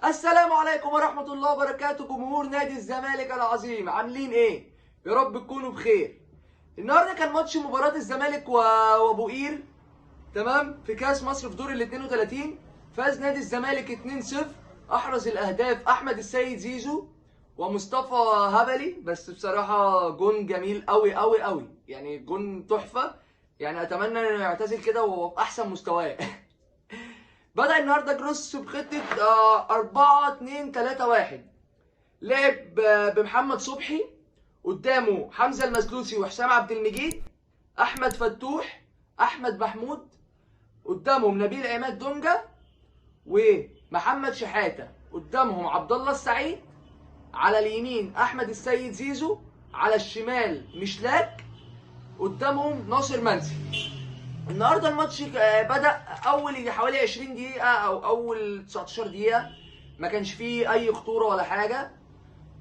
السلام عليكم ورحمة الله وبركاته. جمهور نادي الزمالك العظيم، عاملين ايه؟ يا رب تكونوا بخير. النهارده كان ماتش مباراة الزمالك وابو قير، تمام، في كاس مصر في دور ال 32. فاز نادي الزمالك 2-0. احرز الاهداف احمد السيد زيزو ومصطفى هبلي، بس بصراحة جون جميل قوي قوي قوي، يعني جون تحفة، يعني اتمنى انه يعتزل كده وهو في احسن مستواه. بدأ النهارده جروس بخطة 4-2-3-1. لعب بمحمد صبحي، قدامه حمزة المسلوسي وحسام عبد المجيد، أحمد فتوح، أحمد محمود، قدامهم نبيل عماد دونجا ومحمد شحاتة، قدامهم عبد الله السعيد، على اليمين أحمد السيد زيزو، على الشمال مشلاك، قدامهم ناصر منسي. النهارده الماتش بدأ اول حوالي 20 دقيقة او اول 19 دقيقة ما كانش فيه اي خطورة ولا حاجة،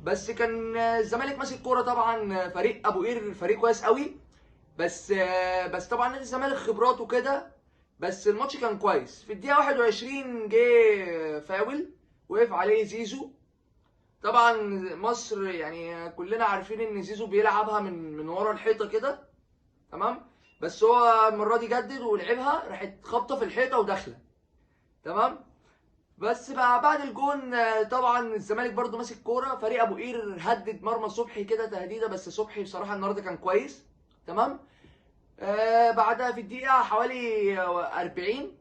بس كان الزمالك ماسك كورة. طبعا فريق ابو قير فريق كويس قوي، بس طبعا نادي الزمالك خبراته كده، بس الماتش كان كويس. في الدقيقة 21 جه فاول وقف عليه زيزو. طبعا مصر يعني كلنا عارفين ان زيزو بيلعبها من ورا الحيطة كده، تمام، بس هو المرة دي جدد ولعبها، راحت خبطه في الحيطة وداخله، تمام. بس بقى بعد الجون طبعا الزمالك برده ماسك كورة، فريق ابو قير هدد مرمى صبحي كده تهديده، بس صبحي بصراحة النهارده كان كويس، تمام. بعدها في الدقيقة حوالي 40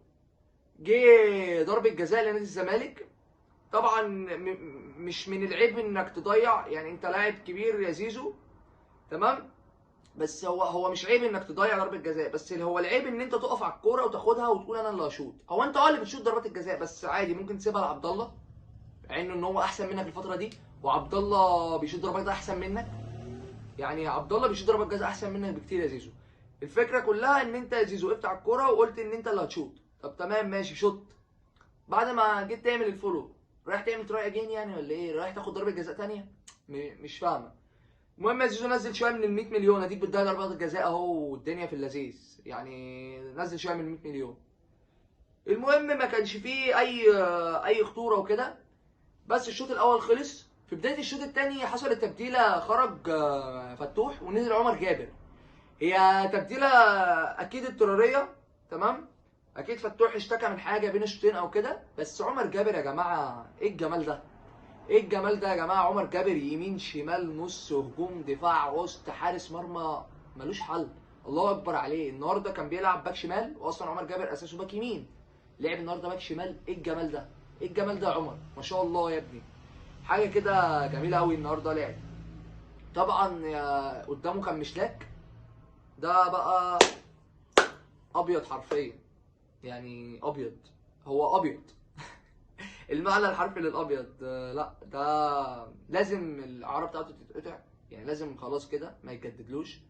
جه ضربه جزاء لنادي الزمالك. طبعا مش من العيب انك تضيع، يعني انت لاعب كبير يا زيزو، تمام، بس هو مش عيب انك تضيع ضربه جزاء، بس هو العيب ان انت تقف على الكورة وتاخدها وتقول انا اللي هشوط. هو انت اللي بتشوط ضربات الجزاء، بس عادي ممكن تسيبها لعبد الله، مع انه ان هو احسن منك الفترة دي، وعبد الله بيشوط ضربات احسن منك، يعني عبد الله بيشوط ضربات جزاء احسن منك بكتير يا زيزو. الفكرة كلها ان انت يا زيزو وقفت على الكورة وقلت ان انت اللي هتشوط، طب تمام ماشي شوط. بعد ما جيت تعمل ال follow رايح تعمل try again يعني ولا ايه؟ رايح تاخد ضربه جزاء ثانية؟ مش فاهمه. المهم يا زيزو نزل شوية من ال 100 مليون، اديك بتضيع ضربات الجزاء اهو والدنيا في اللذيذ، يعني نزل شوية من ال 100 مليون. المهم ما كانش فيه اي خطورة وكده، بس الشوط الاول خلص. في بداية الشوط الثاني حصلت تبديله، خرج فتوح ونزل عمر جابر. هي تبديله اكيد اضطراريه، تمام، اكيد فتوح اشتكى من حاجة بين الشوطين او كده، بس عمر جابر يا جماعة ايه الجمال ده؟ ايه الجمال ده يا جماعة؟ عمر جابر يمين شمال نص هجوم دفاع وسط حارس مرمى، ملوش حل، الله اكبر عليه. النهارده كان بيلعب باك شمال، واصلا عمر جابر اساسه باك يمين، لعب النهارده باك شمال. ايه الجمال ده؟ ايه الجمال ده يا عمر؟ ما شاء الله يا ابني، حاجة كده جميلة قوي النهارده لعب. طبعا قدامه كان مشلاك، ده بقى ابيض حرفيا، يعني ابيض، هو ابيض المعنى الحرفي للابيض. لا ده لازم العرب بتاعته تتقطع، يعني لازم خلاص كده ما يتجددلوش،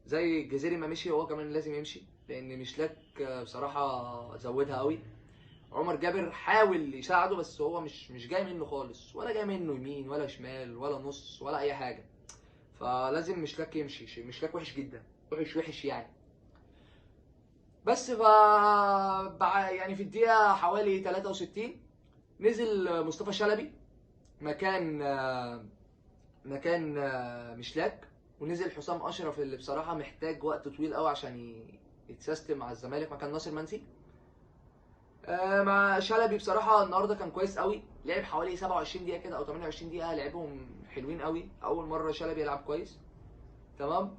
زي الجزيري ما مشي هو كمان لازم يمشي، لان مشلاك بصراحة زودها قوي. عمر جابر حاول يساعده بس هو مش جاي منه خالص، ولا جاي منه يمين ولا شمال ولا نص ولا اي حاجة، فلازم مشلاك يمشي. مشلاك وحش جدا، وحش وحش يعني. بس يعني في الدقيقة حوالي 63 نزل مصطفى شلبي مكان مشلاك، ونزل حسام اشرف اللي بصراحة محتاج وقت طويل قوي عشان يتسيستم مع الزمالك مكان ناصر منسي. مع شلبي بصراحة النهارده كان كويس قوي، لعب حوالي 27 دقيقة كده او 28 دقيقة، لعبهم حلوين قوي. اول مرة شلبي يلعب كويس، تمام.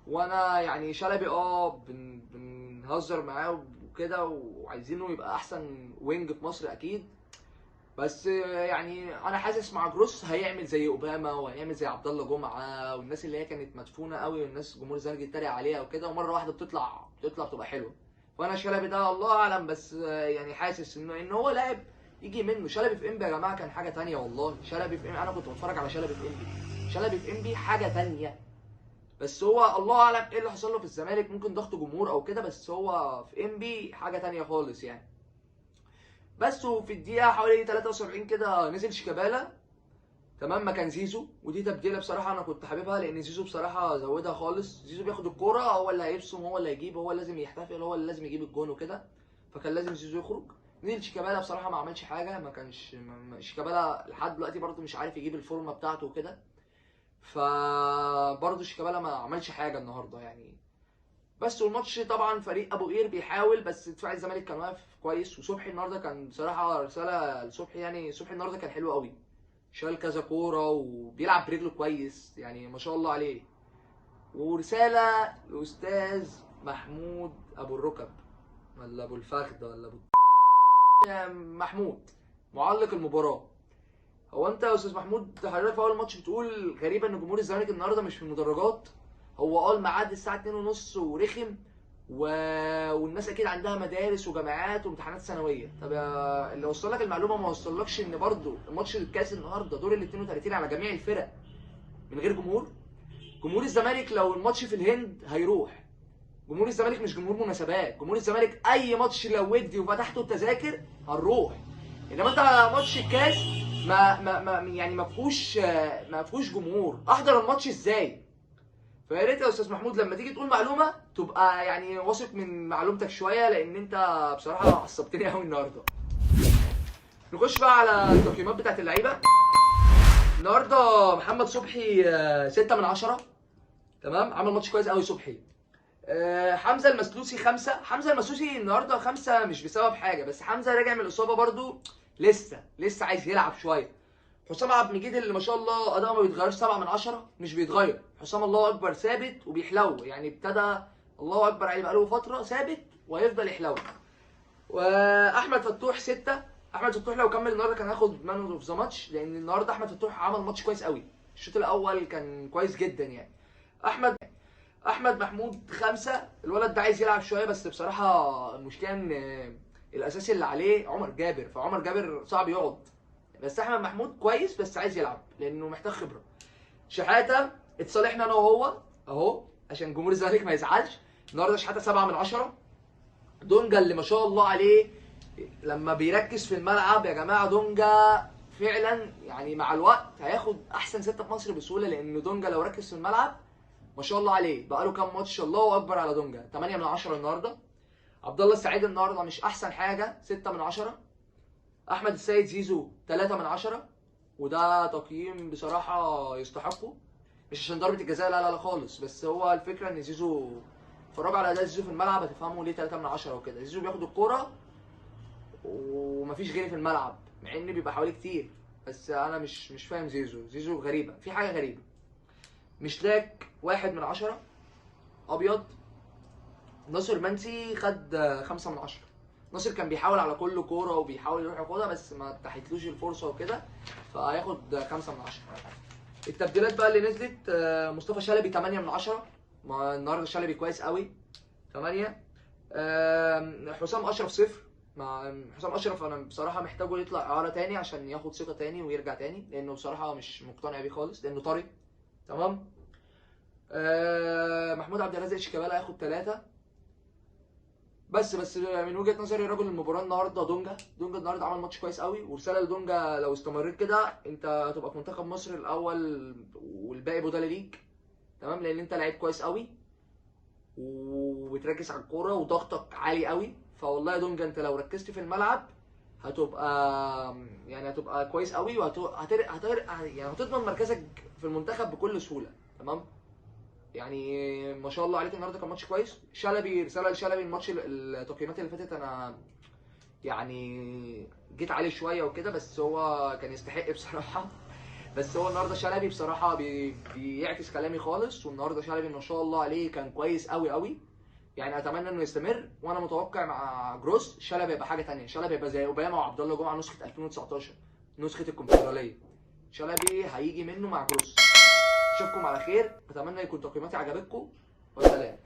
وانا يعني شلبي بنهزر معاه وكده، وعايزينه يبقى احسن wing في مصر اكيد، بس يعني انا حاسس مع جروس هيعمل زي اوباما وهيعمل زي عبد الله جمعه والناس اللي هي كانت مدفونة قوي والناس جمهور الزمالك يتريق عليها وكده، ومرة واحدة بتطلع بتبقى حلوة. فانا شلبي ده الله اعلم، بس يعني حاسس ان هو لاعب يجي منه. شلبي في انبي يا جماعة كان حاجة ثانية والله. شلبي في انبي، انا كنت بتفرج على شلبي في انبي، شلبي في انبي حاجة ثانية، بس هو الله اعلم ايه اللي حصل له في الزمالك، ممكن ضغط جمهور او كده، بس هو في انبي حاجة ثانية خالص يعني. بس وفي الدقيقة حوالي 73 كده نزل شيكابالا، تمام، مكان زيزو. ودي تبديله بصراحة انا كنت حاببها، لان زيزو بصراحة زودها خالص. زيزو بياخد الكورة هو اللي هيبصم، هو اللي هيجيب، هو اللي لازم يحتفل، هو اللي لازم يجيب الجون وكده، فكان لازم زيزو يخرج. نزل شيكابالا بصراحة ما عملش حاجة، ما كانش شيكابالا لحد دلوقتي برضه مش عارف يجيب الفورمة بتاعته وكده، فبرضه شيكابالا ما عملش حاجة النهارده يعني. بس والماتش طبعا فريق ابو قير بيحاول، بس دفاع الزمالك كان واقف كويس. وصبحي النهارده كان بصراحة رسالة لصبحي، يعني صبحي النهارده كان حلو قوي، شال كذا كورة وبيلعب برجله كويس يعني ما شاء الله عليه. ورسالة لاستاذ محمود ابو الركب ولا ابو الفخد ولا ابو محمود معلق المباراة، هو انت يا استاذ محمود حضرتك في اول ماتش بتقول غريبة ان جمهور الزمالك النهارده مش في المدرجات، هو قال ميعاد الساعة 2:30 ورخم والناس اكيد عندها مدارس وجامعات وامتحانات ثانوية. طب يا اللي وصل لك المعلومة ما وصلكش ان برضو الماتش الكاس النهارده دور ال 32 على جميع الفرق من غير جمهور؟ جمهور الزمالك لو الماتش في الهند هيروح. جمهور الزمالك مش جمهور مناسبات، جمهور الزمالك اي ماتش لو ودي وفتحته التذاكر هنروح. انما انت ماتش الكاس ما ما, ما يعني ما فيهوش جمهور، احضر الماتش ازاي؟ فيا ريت يا استاذ محمود لما تيجي تقول معلومة تبقى يعني واثق من معلومتك شوية، لان انت بصراحة عصبتني قوي النهارده. نخش بقى على التقييمات بتاعت اللعيبة. النهارده محمد صبحي 6 من 10، تمام، عمل ماتش كويس قوي صبحي. حمزة المسلوسي 5. حمزة المسلوسي النهارده 5 مش بسبب حاجة، بس حمزة راجع من الاصابة برده لسه عايز يلعب شوية. حسام عبد المجيد اللي ما شاء الله اداؤه ما بيتغيرش 7 من 10، مش بيتغير. حسام الله اكبر ثابت وبيحلو، يعني ابتدى الله اكبر عليه بقاله فترة ثابت وهيفضل يحلو. واحمد فتوح 6. احمد فتوح لو كمل النهارده كان هياخد man of the match، لان النهارده احمد فتوح عمل ماتش كويس قوي، الشوط الاول كان كويس جدا يعني. احمد محمود 5. الولد ده عايز يلعب شوية، بس بصراحة المشكلة ان الاساسي اللي عليه عمر جابر، فعمر جابر صعب يقعد، بس احمد محمود كويس بس عايز يلعب لانه محتاج خبره. شحاته اتصالحنا انا وهو اهو عشان جمهور الزمالك ما يزعلش، النهارده شحاته 7 من 10. دونجا اللي ما شاء الله عليه لما بيركز في الملعب يا جماعة، دونجا فعلا يعني مع الوقت هياخد احسن 6 في مصر بسهولة، لان دونجا لو ركز في الملعب ما شاء الله عليه بقاله كام ماتش، الله اكبر على دونجا. 8 من 10 النهارده. عبد الله السعيد النهارده مش احسن حاجة، 6 من 10. احمد السيد زيزو 3 من 10، وده تقييم بصراحة يستحقه، مش عشان ضربه الجزاء لا لا لا خالص، بس هو الفكرة ان زيزو، اتفرجوا على اداء زيزو في الملعب هتفهموا ليه 3 من 10 وكده. زيزو بياخد الكورة ومفيش غيري في الملعب، مع ان بيبقى حواليه كتير، بس انا مش فاهم زيزو، زيزو غريبة، في حاجة غريبة. مشلاك 1 من 10 ابيض. ناصر منسي خد 5 من 10. ناصر كان بيحاول على كل كورة وبيحاول يروح ياخدها، بس ما اتاحتلوش الفرصة وكده، فهياخد 5 من 10. التبديلات بقى اللي نزلت، مصطفى شلبي 8 من 10، ما النهارده شلبي كويس قوي 8. حسام اشرف 0. مع حسام اشرف انا بصراحة محتاجه يطلع اعاره تاني عشان ياخد ثقة تاني ويرجع تاني، لانه بصراحة مش مقتنع بيه خالص لانه طري. تمام. محمود عبد الرازق شيكابالا هياخد 3. بس من وجهه نظري رجل المباراة النهارده دونجا. دونجا النهارده عمل ماتش كويس قوي، ورسالة لدونجا لو استمريت كده انت هتبقى في منتخب مصر الاول والباقي بدل ليك، تمام، لان انت لعيب كويس قوي وبتركز على الكورة وضغطك عالي قوي. فوالله يا دونجا انت لو ركزت في الملعب هتبقى يعني هتبقى كويس قوي، يعني هتضمن مركزك في المنتخب بكل سهولة. تمام، يعني ما شاء الله عليك النهارده كان ماتش كويس. شلبي، رسالة لشلبي، الماتش التقييمات اللي فاتت انا يعني جيت عليه شوية وكده، بس هو كان يستحق بصراحة. بس هو النهارده شلبي بصراحة بيعكس كلامي خالص، والنهارده شلبي ما شاء الله عليه كان كويس قوي قوي، يعني اتمنى انه يستمر. وانا متوقع مع جروس شلبي يبقى حاجة ثانية، شلبي يبقى زي اوباما وعبد الله جمعه نسخه 2019، نسخه الكونفدراليه. شلبي هيجي منه مع جروس. اشوفكم على خير، اتمنى يكون تقييماتي عجبتكم، والسلام.